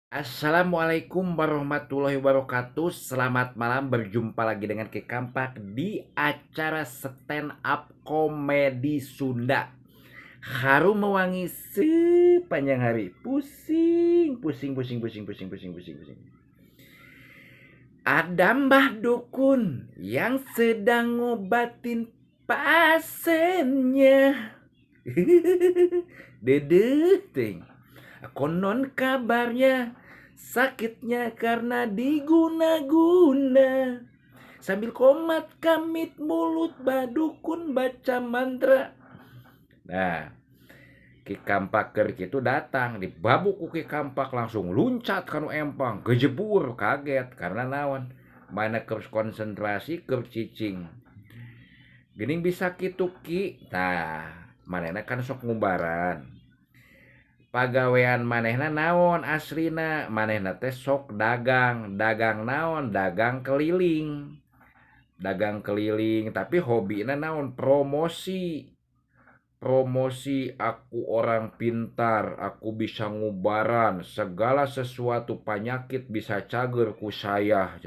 Assalamualaikum warahmatullahi wabarakatuh. Selamat malam, berjumpa lagi dengan Ki Kampak di acara stand up komedi Sunda. Harum mewangi sepanjang hari. Pusing, pusing, pusing, pusing, pusing, pusing, pusing, pusing. Ada Mbah Dukun yang sedang ngobatin pasiennya. Dedeh ting. Konon kabarnya sakitnya karena diguna-guna. Sambil komat kamit mulut badukun baca mantra. Nah, Ki Kampak keur kitu datang, dibabuk ku Ki Kampak langsung luncat kanu empang, gejebur, kaget karena naon? Mana keur konsentrasi keur cicing. Geuning bisa kitu, Ki. Tah, manehna kan sok ngubaran. Pagawean manehna naon aslina? Manehna teh sok dagang, dagang naon? Dagang keliling. Dagang keliling, tapi hobina naon? Promosi. Promosi, aku orang pintar, aku bisa ngubaran, segala sesuatu penyakit bisa cager ku saya.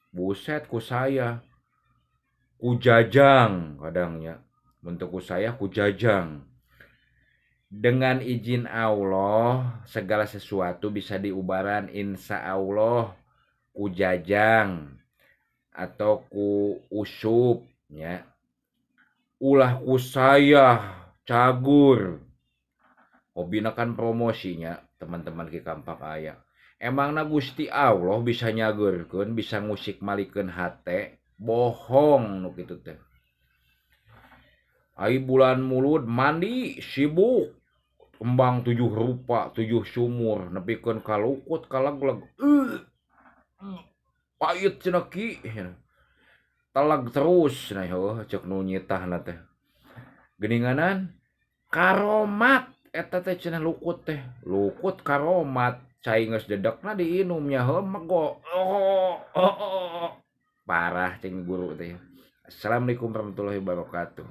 Buset, ku saya. Ku Jajang kadangnya. Mun teu ku saya, ku Jajang. Dengan izin Allah, segala sesuatu bisa diubaran, insya Allah, ku Jajang atau ku Usup nya. Ulah ku saya cagur. Hobina kan promosinya, teman-teman Ki Kampak aya. Emangna Gusti Allah bisa nyageurkeun, bisa ngusik malikeun hate? Bohong nu kitu teh. Ai bulan Mulud mandi sibuk. Kembang 7 rupa, 7 sumur, nepikeun ka lukut kalegleg. Pait cenah, Ki. Teleg terus cenah, heuh ceuk nu nyitahna teh. Geuninganan karomat eta teh cenah lukut teh. Lukut karomat, cai geus dedekna diinum nya, heuh mego. Oh, oh, oh. Parah cing guru teh. Assalamualaikum warahmatullahi wabarakatuh.